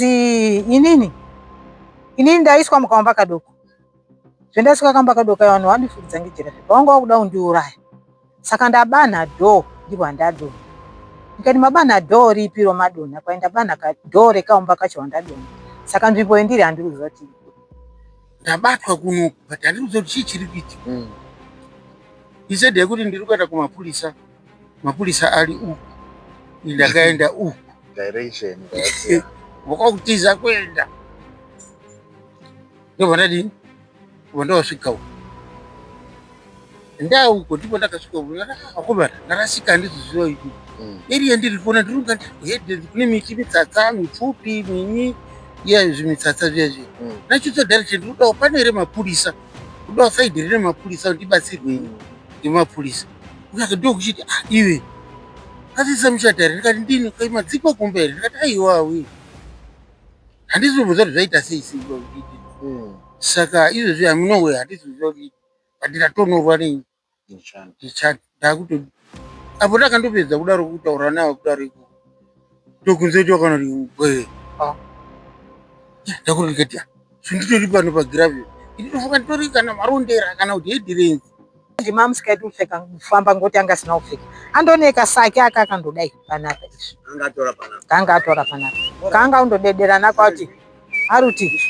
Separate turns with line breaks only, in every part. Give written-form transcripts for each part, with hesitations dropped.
Inini inini ndaiswa mukaomba kadoko, zvendaiswa kamba kadoko vanhu vandifukidza ngejira zvepa vanga vakuda kundiuraya, saka ndabanha dhoo ndipo handadonha. Ndikati mabanha dhoo ripi romadonha? Kwai ndabanha dhoo rekaomba kacho handadonha, saka nzvimbo yendiri handiri kuziva kuti
ndabatwa kunoku but handiri kuziva kuti chii chiri kuitika. Instead yekuti ndiri kuenda kumapurisa, mapurisa ari uku, ndakaenda uku.
Direction
wakakutiza kuenda, ndobva ndadini, ndobva ndawasvika uku, ndauko ndipo ndakasvika uku. Akomana, ndarasika, handizoziva ipi area ndiri kuona. Ndiri kunga ndiri kune miti mitsatsa mipfupi minyi iya, zvimitsatsa zviya zviya. Nachutsa direction, ndiri kudawo pane here mapurisa, kudawo side rine mapurisa, ndibatsirwe nemapurisa. Ukaka ndokuchiti, "Ah, iwe asisa muchata here?" Ndikati, "Ndini." Kai madzikwa kumba here? Ndikati, "Aiwa, we handisi kubvunza kuti zvaita sei sei." Saka izvozvi hamunowe, handisi kuziva kuti, but ndatonorwa nei ndichati ndakuto apo ndakandopedza kudaro kutaura nawo kudaro ikoko, ndokunze kuti wakana kuti gwe ndakuti, ndikati, "Zvinditori pano pagravel, ndinofunga nditori kana Marondera kana kuti Headlands."
Ndimamusikaiti kupfeka kufamba ngoti anga asina kupfeka, andoneka sake aka akandodai panapa izvi.
Angatora panapa.
Kanga atora panapa, kanga undodederana kwati aruti.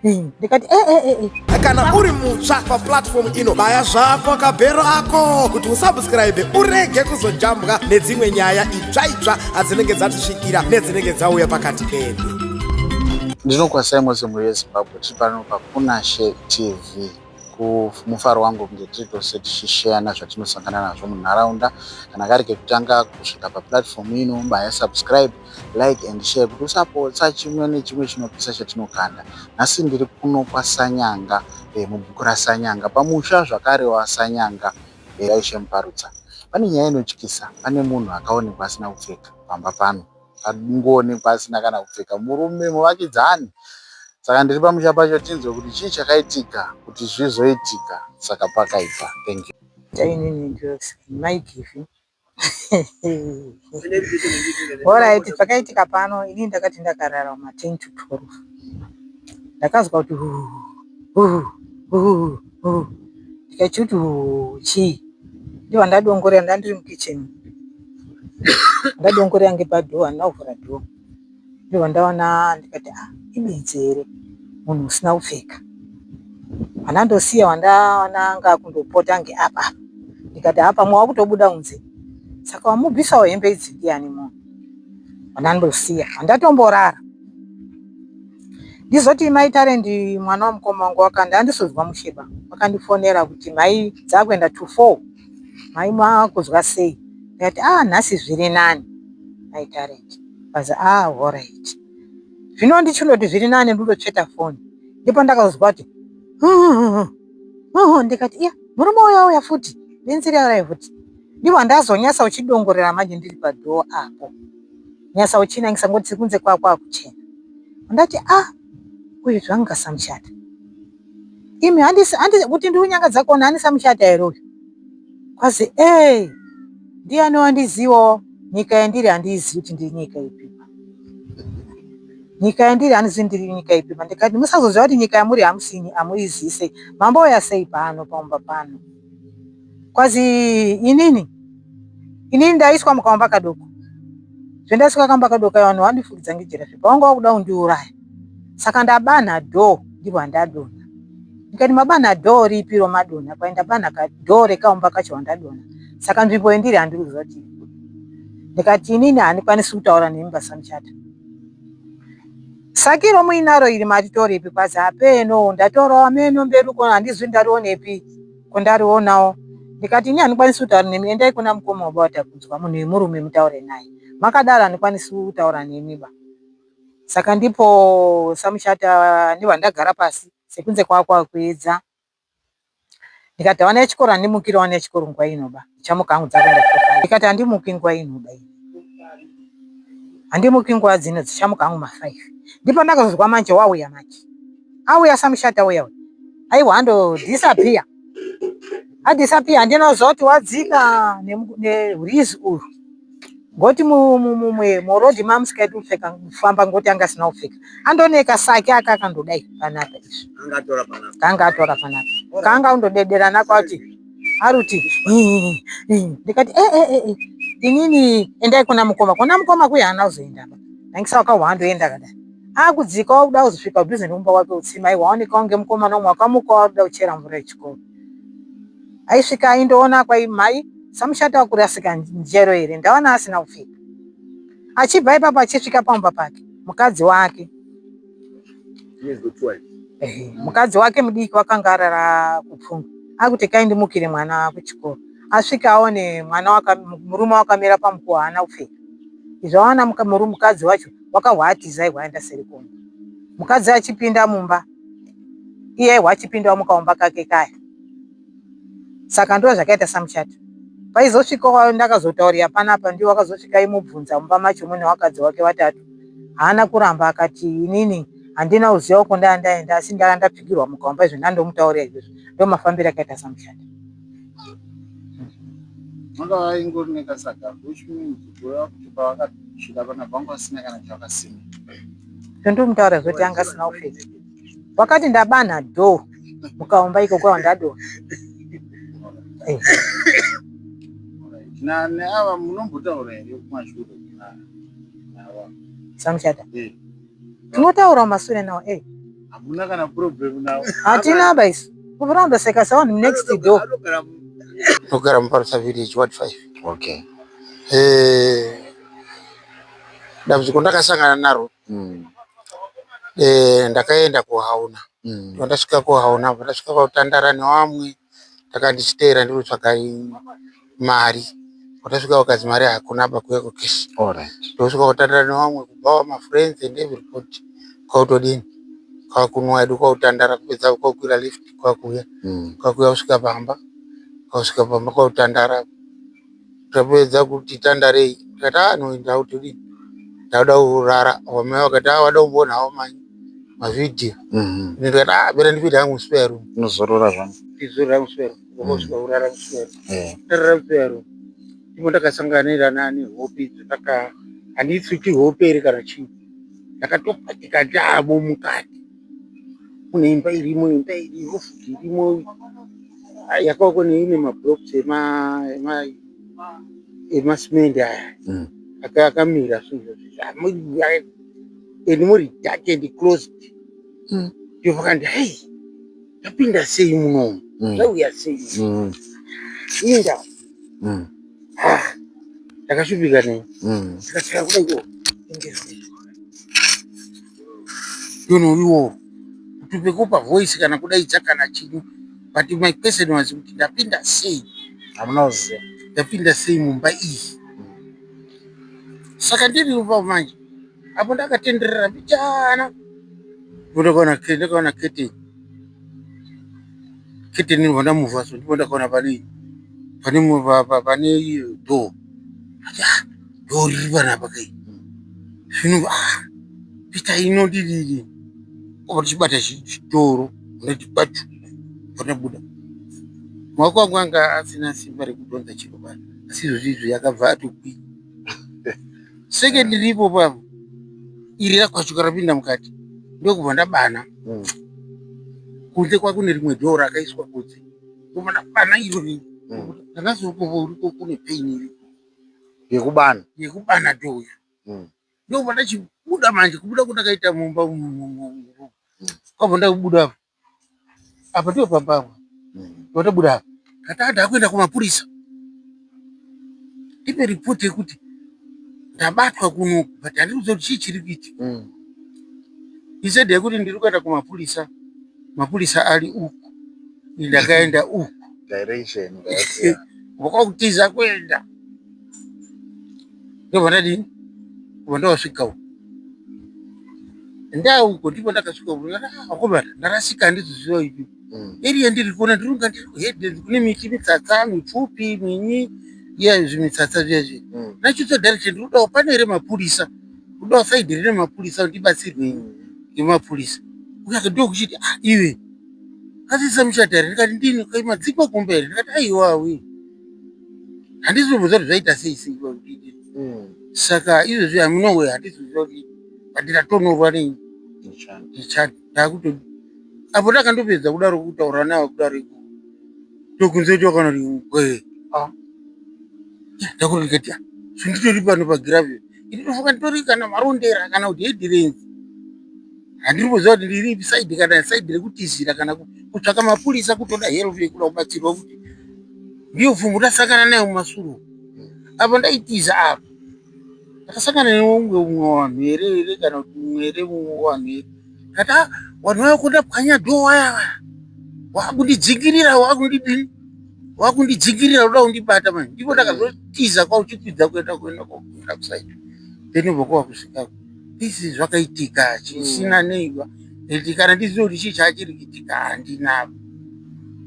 Ndikati, "Eh, eh, eh, eh."
Kana uri mutsva paplatform ino, baya zvako kabhero ako kuti usubscribe, urege kuzojambwa nedzimwe nyaya itsva itsva adzinenge dzatisvikira nedzinenge dzauya pakati pedu.
Ndinokwazisai mose mhuri yeZimbabwe. Tiri pano paKunashe TV. Mufaro wangu kunge tiri tose tichisheyana zvatinosangana nazvo munharaunda. Kana kari kekutanga kusvika paplatform ino, baya subscribe, like and share kuti usapotsa chimwe nechimwe chinopisa chatinokanda. Nhasi ndiri kuno kwaSanyanga, mubhuku raSanyanga, pamusha zvakare waSanyanga, Ishe Muparutsa. Pane nyaya inotyisa. Pane munhu akaonekwa asina kupfeka pamba pano, angoonekwa asina kana kupfeka, murume muvakidzani. Saka ndiri pamusha pacho, tinzwe kuti chii chakaitika kuti zvizoitika. Saka pakaipa. Thank you.
Inini ndinozi Maigivi. Alright, zvakaitika pano, inini ndakati ndakarara ma 10 to 12, ndakazwa kuti hu hu hu hu. Ndikati kuti hu chii? Ndibva ndadongorera, ndandiri mukitchen, ndadongorera ngepadoor, handina kuvhura door. Ndibva ndaona, ndikati, "Ah, ibenzi here, munhu usina kupfeka?" Handandosiya, wandaona anga akundopota ngeapa apa. Ndikati, "Ha, pamwe wakutobuda kunze, saka wamubvisawo hembe idzi ndiani munhu?" Handandosiya, handatomborara. Ndizoti mai Tarendi, mwana wamukoma wangu, wakanda handisozwa musheba, wakandifonera kuti, "Mai, dzakuenda to 4, mai makuzwa sei?" Ndikati, "Ah, nhasi zviri nani, mai Tarendi." Kazi, "Ah, alright." Zvino ndichinoti zviri nani, ndindotsveta foni, ndipo ndakazwa kuti ndikati, "Iya, murume uyu auya futi, benzi riauya futi." Ndipo ndazonyasa uchidongorera manje, ndiri padoor apo, nyasa uchinangisa ngoti kunze kwako akuchena. Ndati, "Ah, uyu zvanga samuchata imi, handisi handisi kuti ndiri kunyangadza kuona, handisamuchata here uyu?" Kwazi, "Ei, ndiani wandizivawo? Nyika yandiri handiizivi kuti ndiri nyika ipipa, nyika yandiri handizivi ndiri nyika ipipa." Ndikati, "Musazoziva kuti nyika yamuri hamusini hamuizivi sei, mambouya sei pano paumba pano?" Kwazi, inini inini ndaiswa mukaomba kadoko, zvendaiswa kamba kadoko vanhu vandifukidza ngejira zvepa vanga vakuda kundiuraya, saka ndabanha dhoo ndipo handadonha. Ndikati, "Mabanha dhoo ripi romadonha?" Kwai ndabanha kadhoo rekaumba kacho handadonha, saka nzvimbo yendiri handiri kuziva kuti. Ndikati, "Inini handikwanisi kutaura nemi basamuchata, sakiro muinaro iri maritoripi?" Kwazi, "Hapeno, ndatorawo meno mberi uko, handizivi ndarionepi kondarionawo." Ndikati, "Ini handikwanisi kutaura nemi, endai kuna mukoma wabata kunzwa munhu wemurume mutaure naye, makadaro handikwanisi kutaura nemi ba." Saka ndipo samuchata ndibva ndagara pasi sekunze kwakwa kuedza. Ndikati, "Vana vechikoro handimukiri, vana vechikoro nguva inoba, ndichamuka hangu dzakuenda kutofa." Ndikati, "Handimuki nguva inoba ini, handimuki nguva dzino, dzichamuka hangu ma5." Ndipo ndakazozwa manje wauya, manje auya samushata uya uya, aiwa, ando disappear, adisappear. Handina kuziva kuti wadzika nerwizi urwu. Ngoti murodhi mamusikaiti kupfeka kufamba ngoti anga asina kupfeka. Andoneka saki aka akandodai panapa izvi. Kanga atora panapa. Kanga undodedera nako ati aruti ndikati eh eh eh, eh inini endai kuna mukoma. Kuna mukoma kuya haana kuzoenda ba. Ndangisa wakahwa andoenda kadai. Akudzika wakuda kuzosvika kudhuze nekumba kwake utsima aiwa waoneka kunge mukomana umwe wakamuka wakuda kuchera mvura yechikoro. Aisvika aindoona kwai mai samushata wakurasika njero here ndaona asina kupfeka. Achibva ipapo achisvika pamba pake mukadzi wake mukadzi wake mudiki wakanga arara kupfungwa akuti kai ndimukire mwana kuchikoro asvika aone mwana waka, murume wakamira pamukuwa haana kupfeka izvo aona mukadzi wacho wakahwatiza aihwa aenda seri kumba mukadzi achipinda mumba iye aihwa achipindawo mukaumba kake kaya saka ndo zvakaita samuchato paizosvika ndakazotaurira panapa ndiwo wakazosvika imubvunza mumba macho mune wakadzi wake vatatu haana kuramba akati inini handina kuziva uko ndaa ndaenda asi ndanga ndapfigirwa mukaumba izvo ndandomutaurira izvozvo ndo mafambiro akaita samuchato
Vanga vaingori nekasaga which means kureva kuti pavakasvika panapa vanga vasina kana chavakasima.
Tondomutaura zvoti anga asina kupfeka. Wakati ndabanha door mukaumba iko kwava ndadonha. Eh.
Na neava munombotaura here kumashure
nava? Samuchata. Eh. Tinotaura mumasure nawo eh.
Hamuna kana problem nawo.
Hatina ba isu. Kuramba seka savanhu next door.
Ndogara muParusa village ward 5.
Okay.
Eh, dambudziko ndakasangana naro eh, ndakaenda kuhauna ndasvika kuhauna ndasvika kutandara nevamwe ndaka ndichiteera ndiri kutsvaga mari ndasvika kukazi mari hakuna apa kuuya kukeshi ndosvika kutandara nevamwe kubhawa mafriends and everybody kwautodini kwakunwa hedu kwautandara kupedza kwakwira lift kwakuuya kwakuuya kusvika pamba kwakusvika pamba kwautandara tapedza kuti tandarei tikati ah no ndautodini ndakuda kurara wamai vakati ah wada kumbonawo manyi mavhidhiyo ndikati ah bera ndipinde hangu muspare room
Unozorora zvangu.
ndizorora muspare room wakosvika kurara muspare room
Eh.
ndarara muspare room ndipo ndakasanganirana nehope idzo ndaka handisi kuti hope here kana chii ndakatopatika ndamo mukati mune imba irimo imba iri roof irimo yakavakwa neine mablocks ema ema emasimende aya akamira so izvozvo and muri dark and closed ndopakandi hei ndapinda sei munomu zvauya sei inda ndakashupika nei ndikasvika kudai ko ndonoriwo kuti pekupa voice kana kudaidza kana chii but my question was kuti ndapinda sei
Hamuna kuziva.
ndapinda sei mumba iyi saka ndiri ipapo manje apo ndakatenderera mbichana ndakaona ndakaona curtain curtain inobva ndamuvha so ndipo ndakaona pane pane pane door ah door riri panapa kai zvino ah pita inodididi obva tichibata chitoro ndati bachu panobuda maoko angu anga asina simba rekudhonza chiro pano asi izvozvi izvi yakabva atokwi second ripo papo iri rakwachuka rapinda mukati ndokubva ndabana kunze kwakune rimwe dhoo rakaiswa kunze ndobva ndabana iro ndakazoriko uriko kune pain iriko
Yekubana.
Yekubana dhoo ndobva ndachibuda manje kubuda kwandakaita mumba kwabva ndabuda apa apa ndipo pamba apa ndotobuda apa ndati ndakuenda kumapurisa ndipe ripoti yekuti ndabatwa kuno but handiri kuziva kuti chii chiri kuitika instead yekuti ndiri kuenda kumapurisa mapurisa ari uku ndakaenda uku
Direction.
Kwakutiza kuenda ndobva ndadini kubva ndawasvika uku ndauko ndipo ndakasvika uku akomana ndarasika handizoziva ipi area ndiri kuona ndiri kunga ndiri kuHeadlands kune miti mitsatsa mipfupi minyi iya zvimitsatsa zviya zviya nachitso direction ndiri kudawo pane here mapurisa kudawo side rine mapurisa ndibatsirwe ngemapurisa uyake ndokuchiti ah iwe asi samuchata here ndikati ndini kai madzikwa kumba here ndikati aiwawi handisi kubvunza kuti zvaita sei sei. Saka izvezvi hamunowe handizoziva kuti but ndatonorwa nei nechando ndakuto apo ndakandopedza kudaro kutaura nawo kudaro ikoko ndokunze kuti wakana kuti ngwee.
Ah.
Ndakuti ndikati ah, zvinditori pano pagravel ini ndofunga nditori kana Marondera kana kuti Headlands, handiri kuziva kuti ndiri side kana side rekutizira kana kutsvaka mapurisa, kutoda help yekuda kubatsirwa kuti ndiyo pfumbu ndasangana nayo mumasuru apo ndaitiza. Apa ndakasangana neumwe umwe wanhu here here kana kuti umwe here, umwe wanhu here. Ndikati ah, vanhu vaya kundapwanya door waya wakundidzingirira, wakundidini, wakundidzingirira, uda kundibata manje. Ndipo ndakazotiza kwauchikwidza kuenda kuside, then ubva kwava kusvika isi zvakaitika chisina neiwa eti kana ndizive kuti chii chachiri kuitika handina.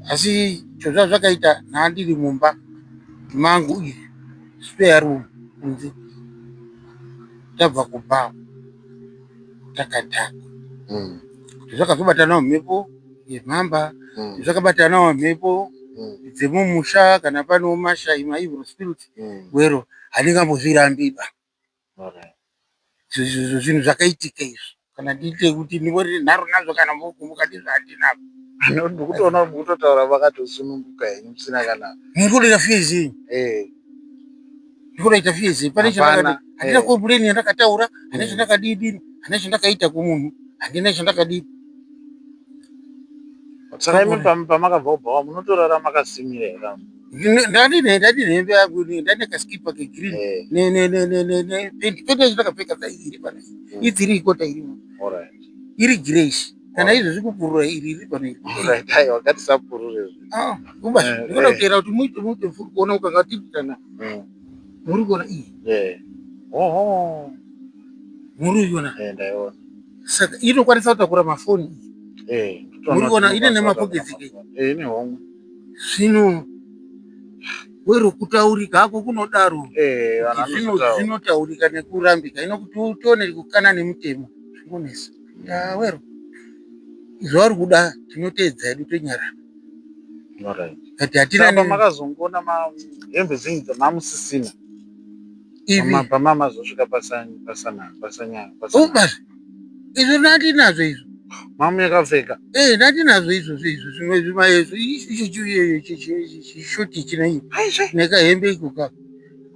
Asi chozva zvakaita nhandiri mumba mangu iyi spare room kunze, tabva kubhawa takadhakwa. Zvakazobatanawo mhepo yemhamba, zvakabatanawo mhepo dzemumusha kana panewo mashai, maevil spirits. Wero handingambozvirambiba. Izvo zvinhu zvakaitika izvi, kana ndiite kuti ndingori nharo nazvo kana mokumbuka ndizvo, handinavo.
Ndikutoona mukutotaura makatosununguka henyu musina kana
Ndikutoita fear. Ndikutoita fear pane
Hapana,
handina complain yandakataura, handina chandakadidini, handina chandakaita kumunhu, handina chandakadini.
Saka imi pamakabva kubhawa munotorara makasimira here?
Ndandine hembe yangu, ndandine kaskipa kegreen nepenti. Penti yacho ndakapfeka iri pano, itsiri ikota irimo, iri greyish. Kana izvezvi kupurura iri iri pano iri.
Alright, aiwa, ngatisapurure.
Ah, kuba ndinoda kuteera kuti muite futi kuona ukanga tiri kana muri kuona iyi.
Oho.
Muri kuiona?
Eh, ndaiona.
Saka inokwanisa kutakura mafoni iyi. Muri kuona ine nemapockets ke?
Eh, ine homwe.
Zvino wero kutaurika hako kunodaro.
Vanhu
Kuti
vanozotaura.
Zvinotaurika nekurambika ino kuti tione kukana nemutemo zvinonetsa. Wero zvauri kuda tinoteedza hedu tonyarara. But hatina
Saka pamakazongoona hembe dzenyu dzamamusisina
ivi
pamamazosvika pasanyaya
ubazve izvo ndandinazvo izvo.
Mamu yakapfeka?
Eh, ndandinazvo izvozvo, izvo zvimwe zvimaezvo icho chishoti chinei nekahembe ikoka.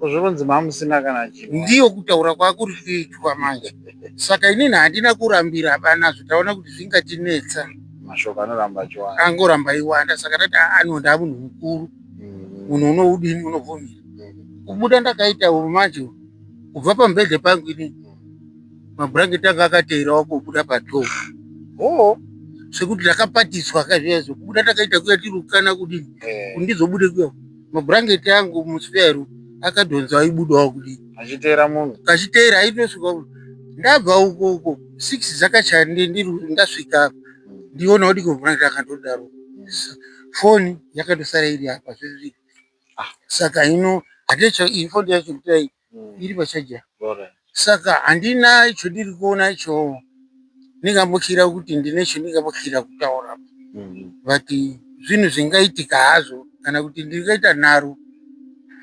Zvokunzi mamusina kana chimwe.
Ndiyo kutaura kwakuri kuitwa manje. Saka inini handina kurambira banazvo, taona kuti zvingatinetsa.
Mashoko anoramba achiwanda.
Angoramba iwanda, saka tati anonda munhu mukuru, munhu unoudini, unobvumira. Kubuda ndakaita manje kubva pamubhedhe pangu inini, mabhurangeti anga akateerawo kubuda padoor. Sekuti ndakapatiswa kazviya. Kubuda ndakaita kuya tiri kukana kudini, kuti ndizobude kuya, mabhurangeti angu muspare room akadhonza, aibudawo kudini.
Achiteera munhu.
Kachiteera, aitosvika. Ndabva uko uko 6 dzakachaya, ndasvika apa ndiona kuti bhurangeti akandodaro, foni yakatosara iri apa zvezvi. Saka ino handina iyi foni yacho kuti iri pachaja. Saka handina icho ndiri kuona icho ndingambotyira kuti ndine chandingambotyira kutaura, but zvinhu zvingaitika hazvo kana kuti ndingaita nharo,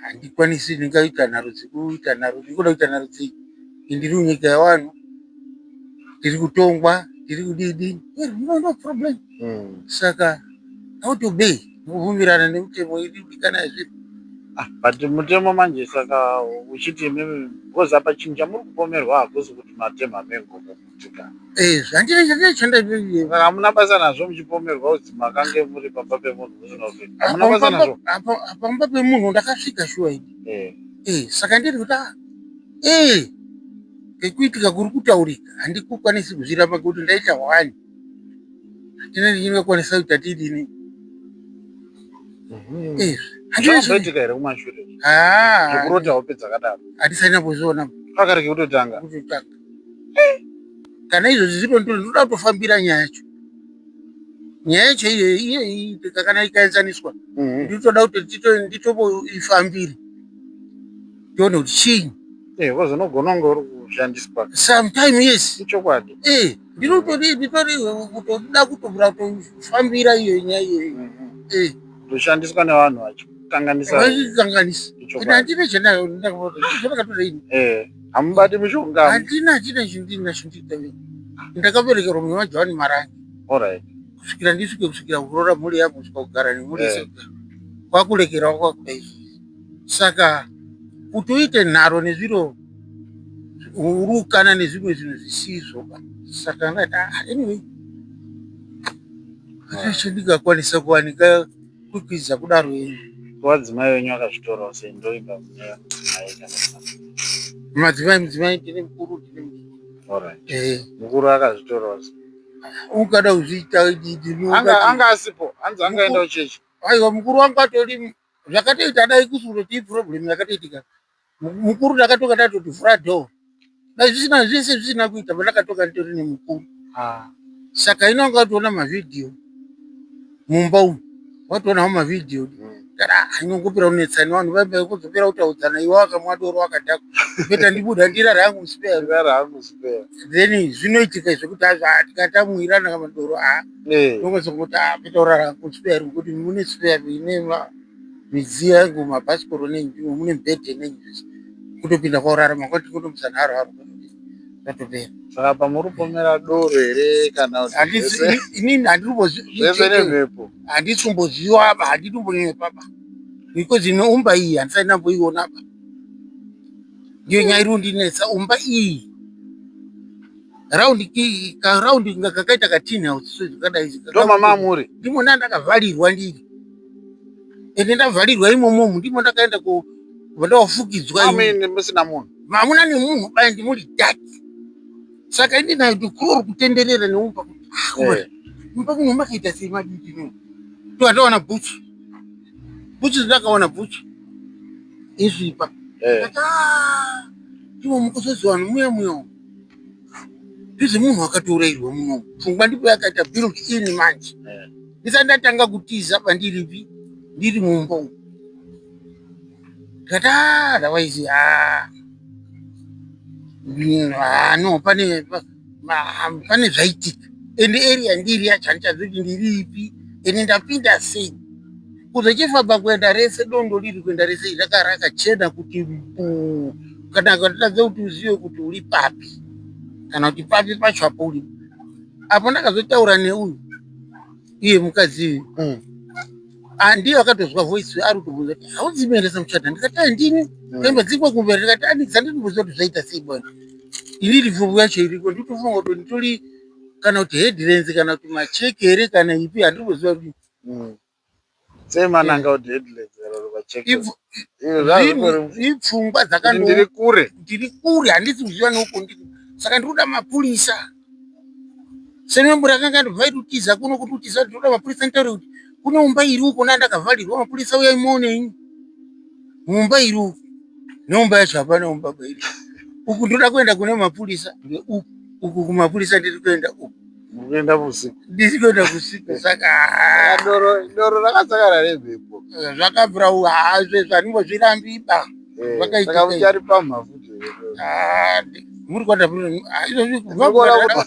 handikwanisi. Ndingaita nharo dzekuita nharo, ndingoda kuita nharo dzei? Ndiri munyika yevanhu, ndiri kutongwa, ndiri kudidi, no, no problem. Saka autobey kubvumirana nemutemo iri kudikana yezvinhu.
Ah, but mutemo manje, saka uchiti imimi, because apa chinhu chamuri kupomerwa hakusi kuti matemha mengo mumutika.
Handina chandina chanda.
Saka hamuna basa nazvo muchipomerwa kuti makange muri pamba pemunhu musina kupfeka, hamuna basa nazvo?
Pamba pemunhu ndakasvika shuwa ini. Saka ndiri kuti kekuitika kuri kutaurika handikukwanisi kuzviramba kuti ndaita hwani, hatina ndingakwanisa kuita tidini.
Zvamboitika here kumashure zvekurota hope dzakadaro?
Handisati ndambozviona.
Pakarege kutotanga.
Kutotanga. Kana izvozvi zvino ndoda kutofambira nyaya yacho, nyaya yacho iye iitika kana ikaenzaniswa, nditoda kuti nditomboifambire tione kuti chii.
Because unogona kunge uri kushandiswa.
Sometime, yes.
Ichokwadi.
Ndinotodi nditori kutoda kutobura kutofambira iyo nyaya iyoyo.
Kutoshandiswa nevanhu vacho. Vachikanganisa.
Vachikanganisa. Ine handina chandakatoda ini.
Eh, hamubati mishonga.
Handina china chindinacho nditavi. Ndakaberekerwa mune waJohani Marange.
Alright.
Kusvikira ndisvike kusvikira kuroora mhuri yangu kusvika kugara nemhuri
Eh.
yese. Kwakurekerawo kwakuda izvi. Saka kuti uite nharo nezviro urukana nezvimwe zvinhu zvisizvo ba. Saka ndati ah, anyway. Hapana chandingakwanisa kuwanika kwikwidza kudaro ini.
Vadzimai venyu vakazvitorawo sei? Ndoimba mune mudzimai kana
madzimai mudzimai ndine mukuru ndine mudiki.
Alright.
Eh,
Mukuru akazvitorawo sei?
ungada kuzviita
Anga anga asipo, hanzi angaenda kuchechi.
Aiwa, mukuru wangu atori zvakatoita dai kusuro tii problem yakatoitika. Mukuru ndakatoka ndatoti vhura door. Dai zvisina zvese zvisina kuita pandakatoka nditori nemukuru.
Ah.
Saka ino anga atoona mavhidhiyo mumba umu, watoonawo mavhidhiyo. Inongopera kunetsana vanhu vaiba kuzopera kutaudzana iwe wakamwa doro wakadhakwa. Better ndibuda ndirara hangu muspare.
Ndirara hangu spare.
Then zvinoitika zvekuti hazvo tikatamwirana kamadoro a ndokwanisa kuti ah, better urara hangu muspare ngokuti mune spare ine midziyo yangu mabhasikoro nenyu mune mubhedhe nenyu zvese. Kutopinda kwaurara makwati kutomudzana haro haro zvatopera.
Saka pamuri kupomera doro here kana kuti
Handisi inini
zvese nemhepo?
Handisi kumboziva apa, handitombonyepa pa because ine umba iyi handisati ndamboiona pa. Ndiyo nyaya iri kundinetsa umba iyi. Raundi karaundi nga kakaita katin house so zvakadai.
Ndo mama muri.
Ndimo ndandakavharirwa ndiri. Ende ndavharirwa imomo ndimo ndakaenda ku ndawafukidzwa ini.
Amene musina munhu.
Hamuna nemunhu bai ndimuri dark. Saka ini nayo ndikurori kutenderera neumba kuti ah, mumba muno makaita sei madidi no. Ndokataona bhutsu. Bhutsu ndakaona bhutsu. Isvipa. Ndati ah, ndimo mukuzozi vanhu muya muya umu. Ndizvo munhu akatourairwa munomu. Pfungwa ndipo yakaita built in manje. Ndisati ndatanga kutiza pandiripi ndiri mumba umu. Ndikati ah, otherwise ah. Ah, no pane pane zvaitika. Ende area ndiri yacho handichazivi kuti ndiri ipi ende ndapinda sei. Kuzochifamba kuenda rese dondo riri kuenda rese raka rakachena kuti buu. Kana katadza kuti uzive kuti uri papi kana kuti papi pacho apo uri. Apo ndakazotaura neuyu iye mukadzi uyu. Ah, ndiye akatozwa voice ari kutobvunza kuti haudzimeresa muchata. Ndikati ai ndini. Kaimba dzikwe kumberi ndikati ani sandinoziva kuti zvaita sei bwana. Inini pfungwa yacho iriko nditofunga kuti nditori kana kuti Headlands kana kuti Macheke here kana ipi handiri kuti
Sei mananga kuti Headlands kana kuti Macheke? Izvo zvazvitori
ipfungwa
kuti
dzakando
ndiri kure.
Ndiri kure, handisi kuziva neuko ndiri. Saka ndiri kuda mapurisa semembura akanga ndobva irutiza kuno kuti utiza. Ndinoda mapurisa nditaure kuti kune umba iri uko nandakavharirwa. Mapurisa uyai muone mumba iri uku neumba yacho hapana umba iri uku. Ndoda kuenda kune mapurisa uku uku kumapurisa ndiri kuenda uku.
Muri kuenda usiku.
Ndiri kuenda usiku saka
Saka doro rakasakara nemhepo.
Zvakabvira hazvo zvaningozvirambiba. Zvakaitika
Saka
izvi.
mucharipamha futi here?
Ah, muri kuenda izvozvi
Ndikuona
kubva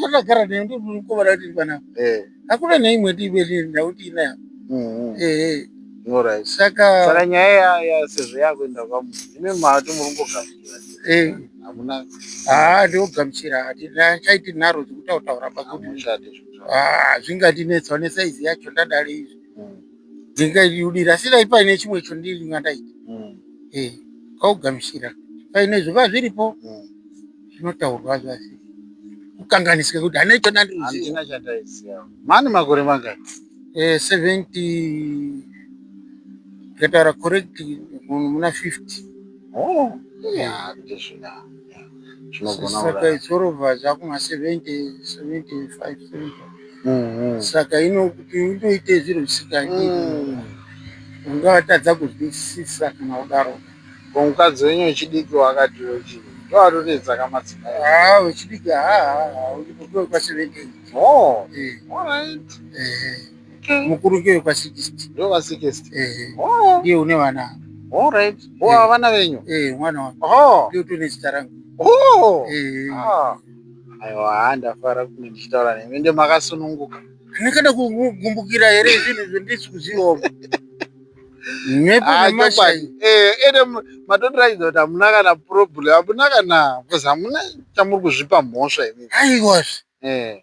ndakagara ndikuona tiri panapa. Hakuna neimwe tibe ndau tiinayo.
Alright.
Saka
Saka nyaya ya sezvo yakuenda kwamunhu, imi mati muri kungogamuchira.
Eh.
Hamuna
Haa, ndinogamuchira, handichaiti nharo dzekutaura pakuti
hamuchadi zvinhu.
Ah, zvingandinetsawo nesaizi yacho ndadare izvi. Ndingaidira asi dai paine chimwe chondinga ndaita. Eh, kaugamuchira paine zviva zviripo zvinotaurwa zvasi kukanganisika kuti hana icho ndandiruziva.
Handina chandaiziva. Mani makore mangani?
Eh, 70 ndikataura correct muna 50.
Oh, yeah, ndizvina. Zvinogona
Saka
kudaro.
itsorobva zvakuma 70, 75, 70. Saka ino kuti undoite zviro zvisikaiti ungatadza kuzwisisa kana kudaro.
Ko mukadzi wenyu wechidiki wakati wechii? Ndoatoedza kamadzimai.
Haa, wechidiki haa, kwa 78.
Oh,
Eh,
alright.
eh,
Okay.
mukuru ngewe kwa 60.
Ndo va 60.
Eh,
Oh,
ndiye une vana.
alright. Oh, vana venyu.
Eh, mwana wangu.
Oh.
Ndiye utone zita rangu.
Oh.
Eh.
Ah. Aiwa, ndafara kunge ndichitaura nemi. Ende makasununguka.
Ndingada kugumbukira here zvinhu zvandisi kuzivawo? Mhepo
Ah,
nemashai.
chokwadi. Eh, ende matotiratidza kuti hamuna kana problem, hamuna kana because hamuna chamuri kuzvipa mhosva imimi.
Aiwazve.
Eh.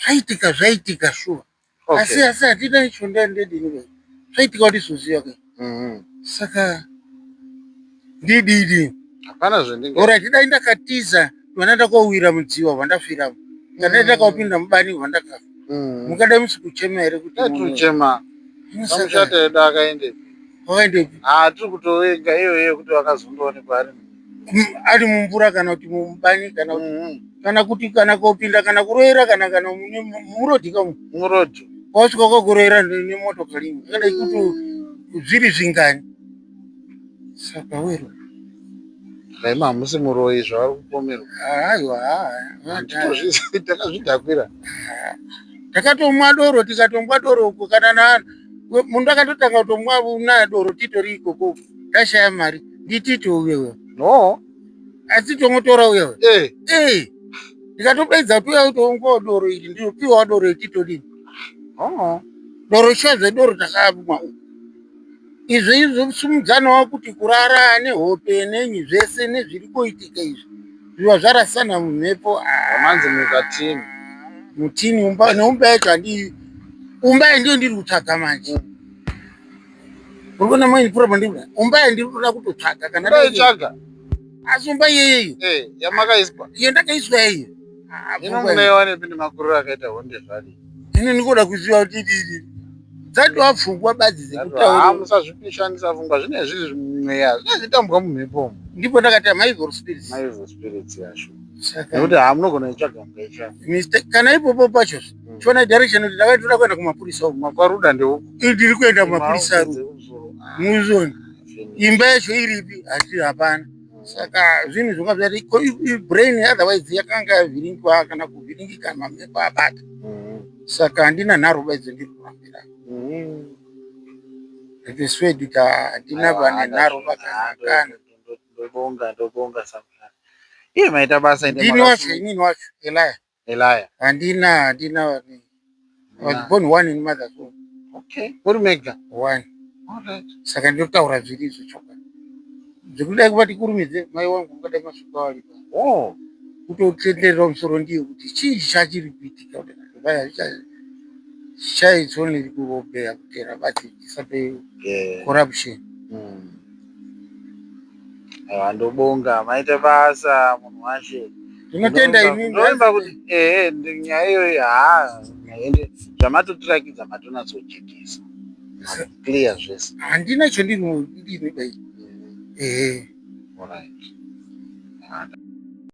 Zvaitika zvaitika shuwa. Asi
Okay.
asi hatina icho ndendedini ke. Zvaitika kuti izoziva ke. Saka ndididi.
Hapana zvendinga.
Alright, dai ndakatiza vana ndakowira mudziwa vandafiramo. Kana ndakapinda mubani vandakafa. Mukadai musi kuchema here kuti
Dai
munhu-
tiri kuchema.
Saka,
Kamuchata edu akaendepi?
wakaendepi?
Ah, tiri kutovenga iyo iyo kuti vakazondoonekwa ari.
Ari mumvura kana kuti mubani kana kuti kana kuti kana kopinda kana kuroera kana kana murodhi kamu
Murodhi.
wasvika kwakuroera nemotokari imwe akadai kuti zviri zvingani saka wero.
Raima hamusi muroyi zvavari kupomerwa.
Aiwa.
Handitozvizivi, takazvidhakwira.
Takatomwa doro, tikatomwa doro uko kana na munhu akatotanga kutomwa naye doro titori ikoko tashaya mari nditito uyewe.
No.
Asi tongotora uyewe.
Eh.
Eh, ndikatopedza tuya kutongowa doro iri ndinopiwa doro iri titodini.
Oh.
Doro shazve doro takamwa uku izvo izvo sumudzanawo kuti kurara nehope nenyi zvese nezviri kuitika izvi zviva zvarasana mumhepo.
Wamanzi mukatini.
Mutini umba neumba yacho handii umba iyi ndiyo ndiri kutsvaga manje. Uri kuona maini problem ndiri umba iyi ndiri kuda kutotsvaga kana
Unoitsvaga?
Asi umba iyeyeyo.
Eh, yamakaiswa.
Iyo ndakaiswa iyo. Ah,
Ino
pfungwa iyi.
munoiwanepi nemakuriro akaita honde zvadii?
Ini ndikoda kuziva kuti ididi dzatova pfungwa badzi dzekutaura.
Ah, musazvipishanisa pfungwa, zvinenge zviri mweya, zvinenge zvichitambwa mumhepo umu.
Ndipo ndakati maevil spirits.
Maevil spirits yacho.
Saka
Nekuti ha munogona kuitsvaga mukaitsvaga.
mistake kana ipopo pacho chiona direction kuti ndakati kuenda kumapurisa uku.
Makwaruda ndeuku.
Iri ndiri kuenda kumapurisa ru muzoni imba yacho iripi hati hapana. Saka zvinhu zvonga zvati brain otherwise yakanga yavhiringwa kana kuvhiringika mamhepo abata. Saka handina nharo baidzo ndiri kurambira. Ndiswedi kuti handina vane nharo vakanakana.
Ndobonga, ndobonga Samson. Iye maita basa ende
Ndini wacho inini wacho Elaya.
Elaya.
Handina vane. I was born one in mother's womb.
Okay. Uri mega.
One.
Alright.
Saka ndinotaura zviri izvo chokwadi. Zvekudai kuva tikurumidze mai wangu ungadai masvika waripa.
Oh.
Kutotenderera musoro ndiye kuti chii chachiri kuitika kuti vaya chaitsoneri kuobeya kutera bati tisape corruption.
Aiwa, ndobonga maita basa munhu washe.
Ndinotenda imimi.
Ndovimba kuti ehe nyaya iyoyi haa ende zvamatotirakidza matonatsojekesa. Clear zvese.
Handina chandiri ndini dai. Ehe.
Alright.